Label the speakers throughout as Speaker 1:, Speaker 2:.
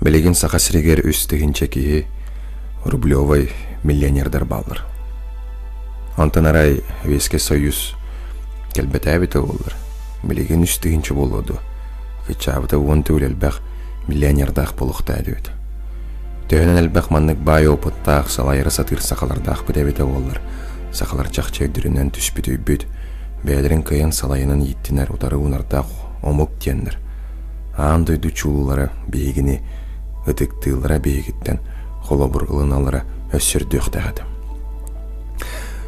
Speaker 1: Билигин Саха сиригэр 3000 киһи рублевай миллионердар бааллар. Онтон арай Советский Союз кэлбэтээбитэ буоллар, билигин 3000 буолуо дуо? Кыччаабыта 10 төгүл элбэх миллионердаах буолуохтаа этибит. Төһөнөн элбэх маннык баай опыттаах салайары сатыыр сахалардаахпыт эбитэ буоллар, сахалар чахчы өйдөрүнэн түспүт өйбүт, бэйэлэрин кыайан салайынан ииттинэр утары уунардаах омук диэннэр аан дойду чулуулара биһигини ытыктыыллара биһигиттэн холобур ылыналлара өссө үрдүөхтээх этэ.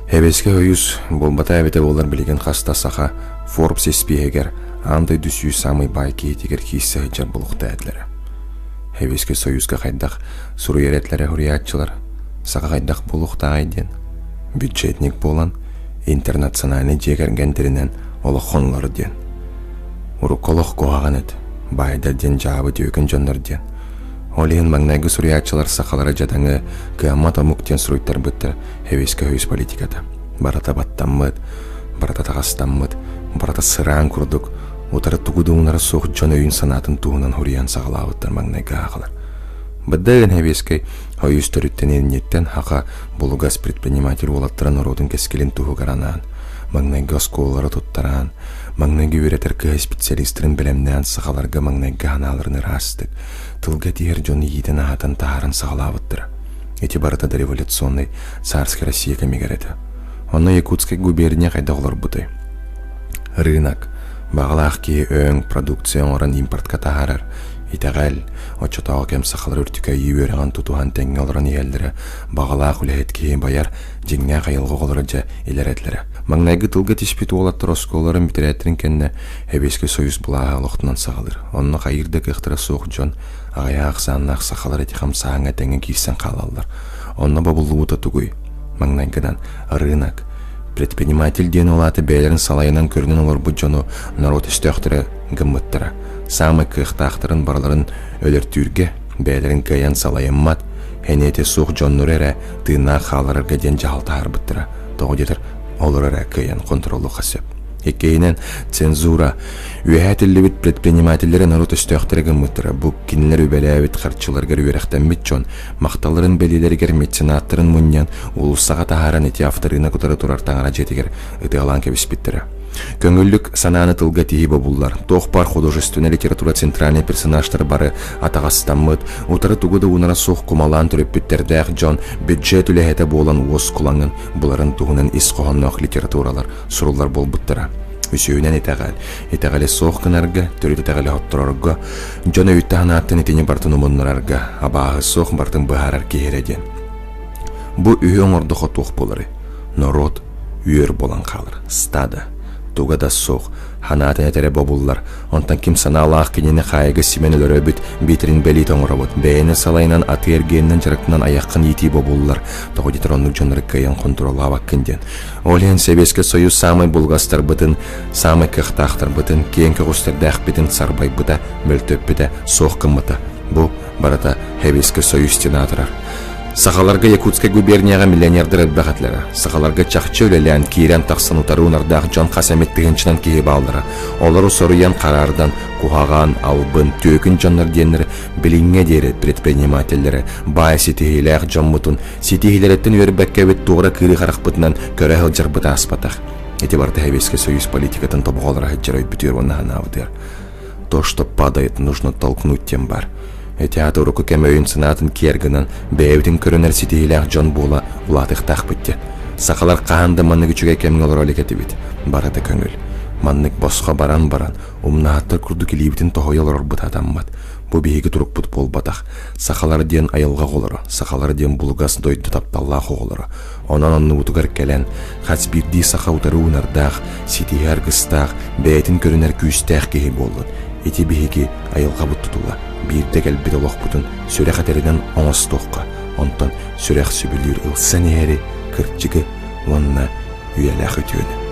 Speaker 1: Эбэскэ Союз буолбата эбитэ буоллар билигин хас да саха Forbes испииһэгэр аан дойду сүүс саамай баай киһитигэр киирсэ сылдьар буолуохтаах этилэрэ. Эбэскэ Союзка хайдах суруйар этилэрэ суруйааччылар саха хайдах буолуохтааҕый диэн бюджетник буолан интернациональнай дьиэ кэргэн тэринэн олоххонолор диэн. Урукку олох куһаҕан эт, баайдар диэн дьаабы түөкүн дьоннор диэн. Ол иһин маҥнайгы суруйааччылар сахалара дьадаҥы, кыаммат омук диэн суруйтарбыттар Эбиэскэ үһүс политиката. Барыта баттаммыт, барыта таҕастаммыт, барыта сыраан курдук, утары тугу да уунара суох дьон өйүн-санаатын туһунан суруйан саҕалаабыттар маҥнайгы аахалар. Быдыгын Эбиэскэй Хойус төрүттэн инниттэн хаха булугас предприниматель уолаттара норуотун кэскилин туһугар анаан, маҥнайгы оскуолалары туттараан, маҥнайгы үөрэтэр кыһа специалистарын бэлэмнээн сахаларга маҥнайгы санааларын ыраастык, тылга тиһэр дьону иитэн-аһатан таһааран саҕалаабыттара. Ити барыта да революционнай царскай Россия кэмигэр этэ. Онно Якутскай губерния хайдах олорбутай? Рынок, баҕалаах киһи өҥ, продукция оҥорон импортка таһаарар, итэҕэл, оччотооҕу кэм сахалар үрдүкэйии үөрэҕин тутуһан тэҥҥэ олорон иһэллэрэ, баҕалаах үлэһит киһи байар, дьиҥнээх айылҕа оҕолоро дьэ илэр этилэрэ. Маҥнайгы тылга тиспит уолаттар оскуолаларын бүтэрээттэрин кэннэ Сэбиэскэй Союз былааһа олохтунан саҕалыыр. Онно хайыыр да кыахтара суох дьон аҕыйах ахсааннаах сахалар ити хамсааһыҥҥа тэҥҥэ киирсэн хаалаллар. Онно бобуллубута тугуй? Маҥнайгынан, рынок. Предприниматель диэн ол аата бэйэлэрин салайынан көрүнэн олорбут дьону норуот өстөөхтөрө гыммыттара. Саамай кыахтаахтарын барыларын өлөртүүргэ, бэйэлэрин кыайан салайыммат, эниэтэ суох дьоннору эрэ тыыннаах хаалларарга диэн дьаһал таһаарбыттара. Тоҕо диэтэр, олору эрэ кыайан хонтуруоллуохха сөп. Иккиһинэн, цензура. Үөһээ этиллибит предпринимателлэри норуот өстөөхтөрө гыммыттара. Бу кинилэр үбэлээбит харчыларыгар үөрэхтэммит дьон махталларын бэлиэлэригэр меценаттарын мунньан, уулуссаҕа таһааран ити авторынок утары турар таҥара дьиэтигэр ытыалаан кэбиспиттэрэ. Көҥүллүк санааны тылга тиһии бобуллар. Туох баар художественнай литература центральнай персонажтара бары атаҕастаммыт, утары тугу да уунара суох кумалаан төрөппүттэрдээх дьон бюджет үлэһитэ буолан уоскулаҥын буларын туһунан ис хоһоонноох литературалар суруллар буолбуттара. Үсүһүнэн итэҕэл. Итэҕэли суох гынарга, төрүт итэҕэли хотторорго, дьон өйүттэ санааттан итини барытын умуннарарга, абааһы суох барытын быһаарар киһи эрэ диэн. Бу үһү оҥордохо туох буоларый? Норуот үөр буолан хаалар, стадо. Туга да суох, ханаатын этэрэ бобуллар, онтон ким санаалаах кинини хаайыга симэн өлөрөбүт, биитэрин бэлиит оҥоробут, бэйэни салайынан атыы-эргиэнинэн дьарыктанан айаххын иитии бобуллар, тоҕо диэтэр оннук дьоннору кыайан хонтуруоллаабаккын диэн. Ол иһин Сэбиэскэй Союз саамай булгастарбытын, саамай кыахтаахтарбытын, киэҥ көҕүстэрдээхпитин сарбайбыта, мөлтөппүтэ, суох гыммыта. Бу барыта Сэбиэскэй Союз сенаторар. Сахаларга Якутскай губернияҕа миллионердар элбэх этилэрэ. Сахаларга чахчы үлэлээн, киирэн-тахсан утары унардаах дьон хас эмит тыһыынчанан киһи бааллара. Олору соруйан хараардан, куһаҕан, албын, түөкүн дьоннор диэннэр билиҥҥэ диэри предпринимателлэри, баай ситиһиилээх дьоммутун ситиһиилэриттэн үөрбэккэбит туора кыырыы харахпытынан көрө сылдьарбыт ааспатах. Ити барыта Сэбиэскэй Союз политикатын тобоҕолоро сылдьар өйбүтүгэр уонна санаабытыгар. То, что падает, нужно толкнуть тем бар. Эти аата урукку кэм өйүн-санаатын киэр гынан, бэйэбитин көрүнэр ситиһиилээх дьон буола улаатыахтаахпыт диэн. Сахалар хаһан да маннык үчүгэй кэмҥэ олоро илик этибит. Барыта көҥүл. Маннык босхо баран-баран, умнаһыттар курдук илиибитин тоһуйа олорорбут сатаммат. Бу биһиги турукпут буолбатах. Сахалар диэн айылҕа оҕолоро, сахалар диэн булугас дойду тапталлаах оҕолоро. Онон оннубутугар кэлэн, хас биирдии саха утары уунардаах, ситиһи аргыстаах, бэйэтин көрүнэр күүстээх киһи буоллун. Ити биһиги айылҕабыт тутула, биирдэ кэлбит олохпутун сүрэх этэринэн оҥостуохха, онтон сүрэх сөбүлүүр ылсан иһэри, кырдьыгы уонна үйэлээх үтүөнү.